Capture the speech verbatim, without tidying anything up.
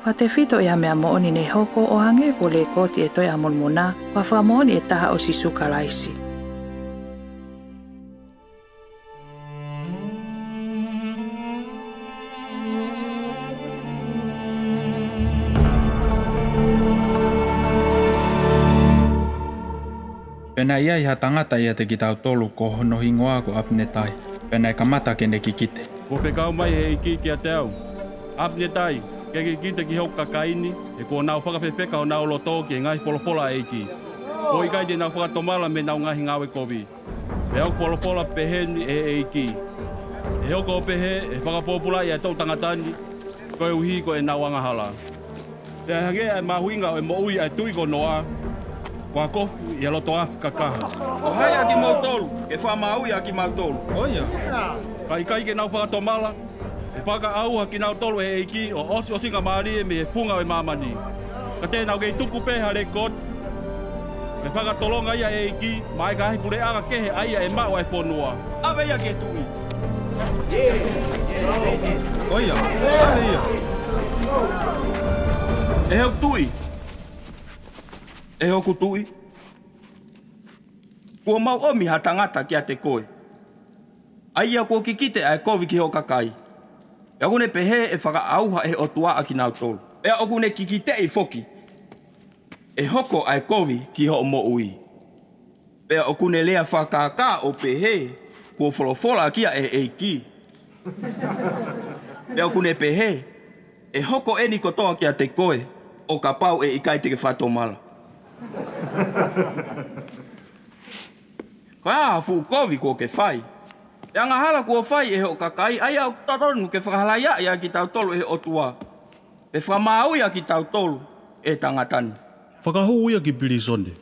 Fakatefito ʻi he meʻa moʻoni ne hoko ʻo hangē ko e lekooti ʻi he Tohi ʻa Molomoná, ko e Fakamoʻoni ʻe Taha ʻo Sīsū Kalaisi. Pea naʻe ʻi ai ha tangata ʻiate kitautolu ko hono hingoá ko ʻApinetai, pea naʻe kamata ke ne kikite. Kuo fekau mai ʻe he ʻEikí kiate au, ʻApinetai, ke ke kikite ki hoku kakaí ni, he kuo nau fakafefeka honau lotó ki he ngaahi folofola ʻa e ʻEikí. Kuo ʻikai te nau fakatomala mei heʻenau ngaahi ngāue koví. Pea ʻoku folofola peheni ʻe he ʻEikí: ʻE hoko ʻo pehē ʻe fakapōpulaʻi ʻa e toʻu tangatá ni, koeʻuhi ko ʻenau angahalá. Pea ʻe hangē ʻa e mahuʻinga ʻo e moʻui ʻa e tuʻi ko Noá, ko ha kofu ʻi ha loto afi kakaha. Ko hai ʻa kimoutolu ke fakamaauʻi ʻa kimautolu? ʻOiá. Ka ʻikai ke nau fakatomala, ʻe fakaʻauha kinautolu ʻe he ʻEikí ʻo ʻosiʻosingamālie mei he funga ʻo e māmaní. Ka te nau kei tuku pē ha lekooti, ke fakatolonga ia ʻe he ʻEikí maʻá e ngaahi puleʻanga kehe ʻa ia ʻe maʻu ʻa e fonuá. ʻAve ia ki he tuʻi. ʻOiá, ʻave ia. ʻE hoku tuʻi, ʻe hoku tuʻi, kuo mau ʻomi ha tangata kiate koe, ʻa ia kuo kikite ʻa e kovi ki hoʻo kakaí. Pea ʻokú ne pehē ʻe fakaʻauha ʻe he ʻOtuá ʻa kinautolu. Pea ʻokú ne kikiteʻi foki ʻe hoko ʻa e kovi ki hoʻo moʻuí. Pea ʻokú ne lea fakakākā ʻo pehē kuo folofola ʻaki ia ʻe he ʻEikí. Pea ʻokú ne pehē ʻe hoko ʻeni kotoa kiate koe ʻo kapau ʻe ʻikai te ke fakatomala. Ko e hā ha fuʻu kovi kuó ke fai? Pea angahala kuo fai ʻe hoʻo kakaí, ʻa ia ʻoku totonu ke fakahalaiaʻi ʻa kitautolu ʻe he ʻOtuá, pe fakamaauʻi ʻa kitautolu ʻe he tangatá ni. Fakahū ia ki pilīsone.